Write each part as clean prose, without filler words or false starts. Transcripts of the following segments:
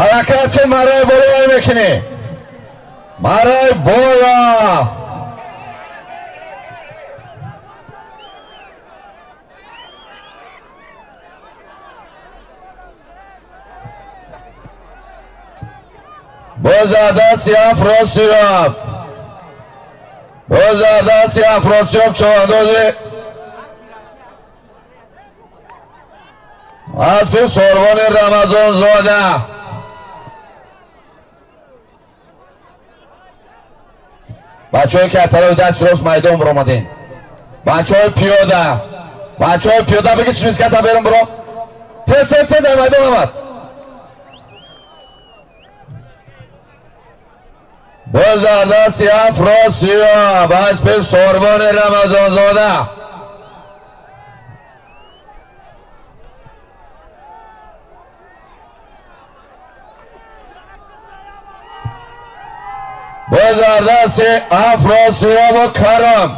Ҳаракат ки марай боло мекунӣ. Марай боло. Боз дар дасти Афросиёб. Боз дар дасти Афросиёб чавандози аспи Сорвони Рамазонзода. Бачаҳое ки аз тарафи дасти рост майдон биромадем. Бачаҳои пиёда. Бачаҳои пиёда бигӣ смиската берун биро. Тез тез тез дар майдон омад. Боз дар дасти Афросиёб аспи Сорвони Рамазонзода. Боз дар дасти Афросиёбу Карам.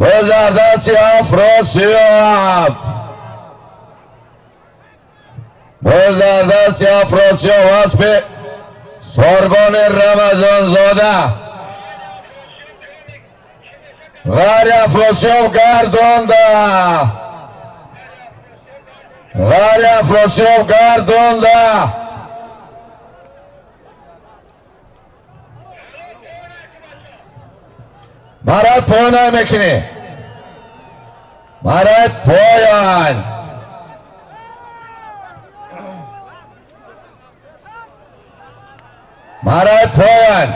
Боз дар дасти Афросиёб. Боз дар дасти Афросиёб аспи Сорбони Рамазонзода. Ғари Афросиёб гардонда. Ғари Афросиёб гардонда. Марат поён мекунӣ. Марат поён. Марат поён.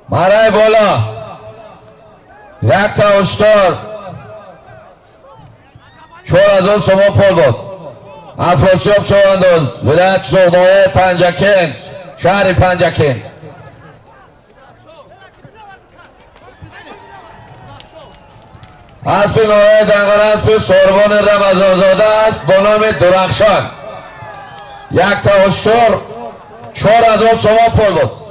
Марай боло. Якта уштор. 4000 сомон пул буд. Афросиёб чавандоз. Вилояти Суғд, ноҳияи Панҷакент, шаҳри Панҷакент. Аспи ноҳияи Данғара аспи Сорбони Рамазонзода аст бо номи Дурахшон. Якта уштур 4000 сомон пул буд.